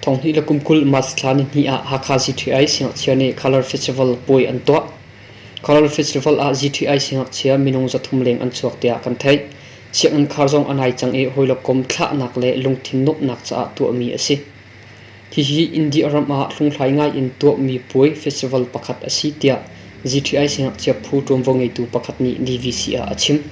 Thonghnih le kum 20 March thla nihnih ah Hakha GTI siangngakchia nih Color Festival puai an tuah. Color Festival ah GTI siangngakchia minung 300 leng an chuak tiah kan theih. Sianginn khar zong a nai cang i hawile kom thlahnak le lungthin nuamhnak caah tuahmi a si. Hihi India ram ah hlunghlai ngai in tuahmi puai festival pakhat a si tiah GTI siangngakchia phu ṭuanvo ngeitu pakhat nih DVC ah a chim.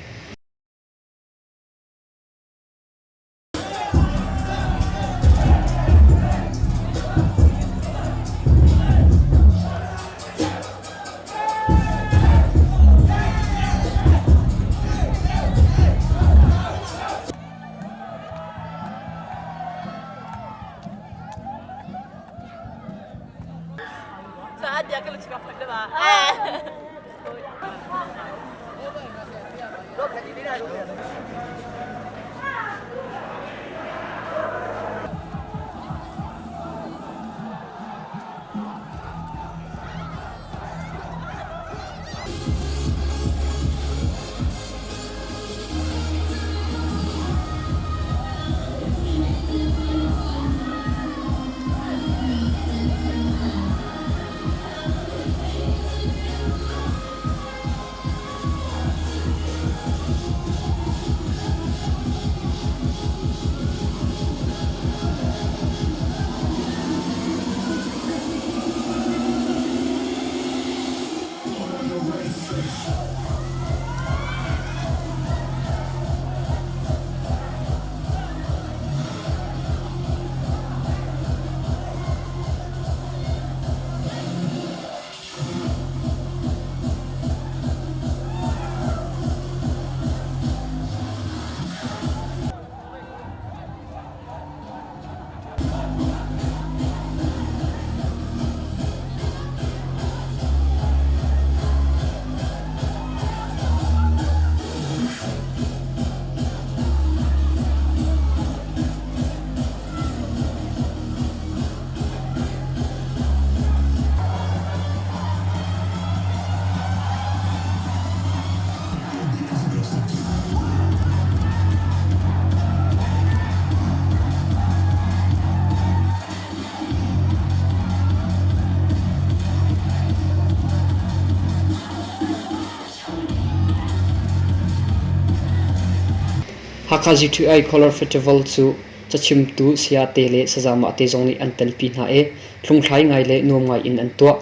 Hakha G2I Color Festival cu cachimtu sayate le sazamah te zong nih an telpi hna i hlunghlai ngai le nuam ngai in an tuah.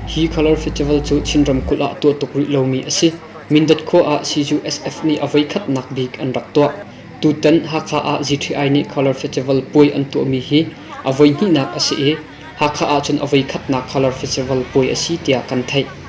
Hi Color Festival cu Chin ramkulh ah tuah tuk rih lomi a si. Mindat khua ah CUSF nih a voikhatnak bik an rak tuah. Tutan Hakha ah GTI nih Color Festival puai an tuahmi hi a voihnihnak a si i Hakha ahcun a voikhatnak Color Festival puai a si tiah kan theih.